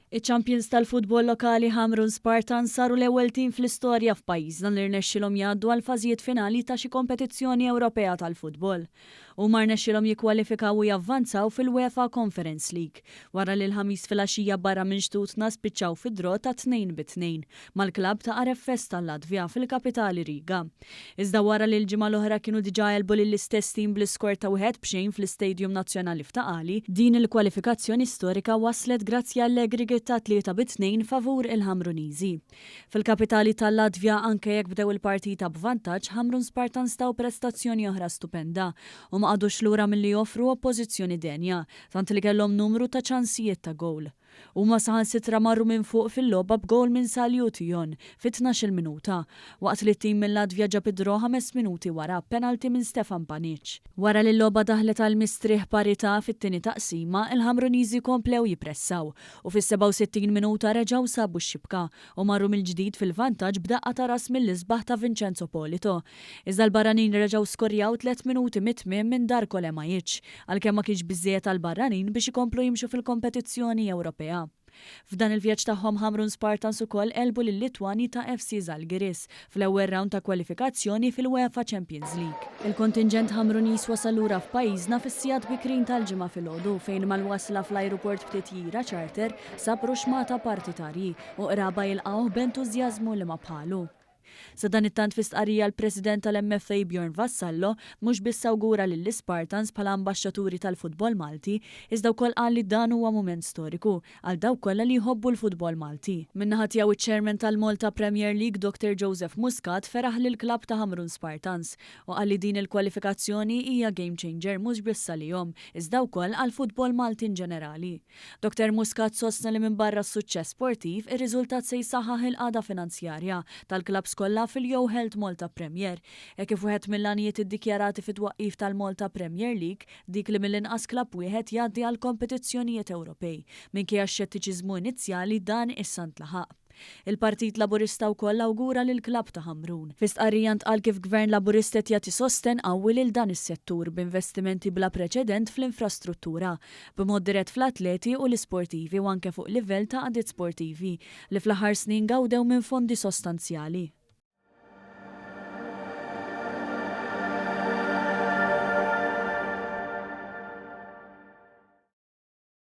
Iċ-champions tal-futbol lokali Ħamrun Spartans saru l-ewwel tim fl-istorja f'pajjiżna li rnexxilhom jgħaddu għall-fażijiet finali ta' xi kompetizzjoni Ewropea tal-futbol. Huma rnexxilhom jikkwalifikaw u javvanzaw fil-UEFA Conference League wara li l-Ħamis filgħaxija barra minn xtutna spiċċaw fi draw ta' 2-2 mal-klabb ta' RFS tal-Latvja fil-kapitali Riga. Iżda wara li l-ġimgħa l-oħra kienu diġà għelbu lill-istess tim bl-iskor ta' 1-0 fl-Istadium Nazzjonali f'Ta' Qali, din il-kwalifikazzjoni storika waslet grazzi għall-aggregate ta' 3-2 favur il-Ħamruniżi. Fil-kapitali tal-Latvja, anke jekk bdew il-partita b'vantaġġ, Ħamrun Spartans taw prestazzjoni oħra stupenda u ma qagħdux lura milli joffru oppożizzjoni denja, tant li kellhom numru ta' ċansijiet ta' gowl. Huma saħansitra marru minn fuq fil-logħba b'gowl minn Saliou Tion fit-tnax-il minuta, waqt li t-tim mil-Latvja ġab id-draw ħames minuti wara b'penalty minn Stefan Panic. Wara li l-logħba daħlet għall-mistrieħ parità fit-tieni taqsima, il-Ħamruniżi komplew jippressaw u fis-67 minuta reġgħu sabu x-xibka u marru mill-ġdid fil-vantaġġ b'daqqa ta' ras mill-isbaħ ta' Vincenzo Polito. Iżda l-barranin reġgħu skorjaw tliet minuti mit-tmiem minn Darko Lemajic, għalkemm ma kienx biżżejjed għall-barranin biex ikomplu jimxu fil-kompetizzjoni Ewropea. F'dan il-vjaġġ tagħhom Ħamrun Spartans ukoll għelbu lil-Litwani ta' FC Zalgiris fl-ewwel rawnd ta' kwalifikazzjoni fil-UEFA Champions League. Il-kontinġent Ħamruniż wasal lura f'pajjiżna fis-sigħat bikrin tal-Ġimgħa filgħodu fejn mal-wasla fl-ajruport b'titjira charter sab ruxxmata partitarji u qraba jilqgħuh b'entużjażmu li ma bħalu. Sadanittant fi stqarrija l-President tal-MFA Bjorn Vassallo mhux biss awgura lill-Ispartans bħala ambaxxaturi tal-futbol Malti iżda wkoll qal li dan huwa mument storiku għal dawk kollha li jħobbu l-futbol Malti. Min-naħa tiegħu iċ-Chairman tal-Malta Premier League Dottor Joseph Muscat feraħ lill-klabb ta' Ħamrun Spartans u qal li din il-kwalifikazzjoni hija game changer mhux biss għalihom iżda wkoll għall-futbol Malti inġenerali. Dottor Muscat sostna li minbarra s-suċċess sportiv, ir-riżultat se jsaħħaħ il-qagħda finanzjarja tal-klabbs kollha fil-Yo Health Malta Premier, hekk kif wieħed mill-għanijiet iddikjarati fit-twaqqif tal-Malta Premier League dik li mill-inqas klabb wieħed jgħaddi għall-kompetizzjonijiet Ewropej. Minkejja x-xettiċiżmu inizjali dan issa ntlaħaq. Il-Partit Laburista wkoll awgura lill-klabb ta' Ħamrun. Fi stqarrija ntqal kif Gvern Laburista qed jagħti sostenn qawwi lil dan is-settur b'investimenti bla preċedent fl-infrastruttura, b'mod dirett fl-atleti u l-isportivi u anke fuq livell ta' għaqdiet sportivi li fl-aħħar snin gawdew minn fondi sostanzjali.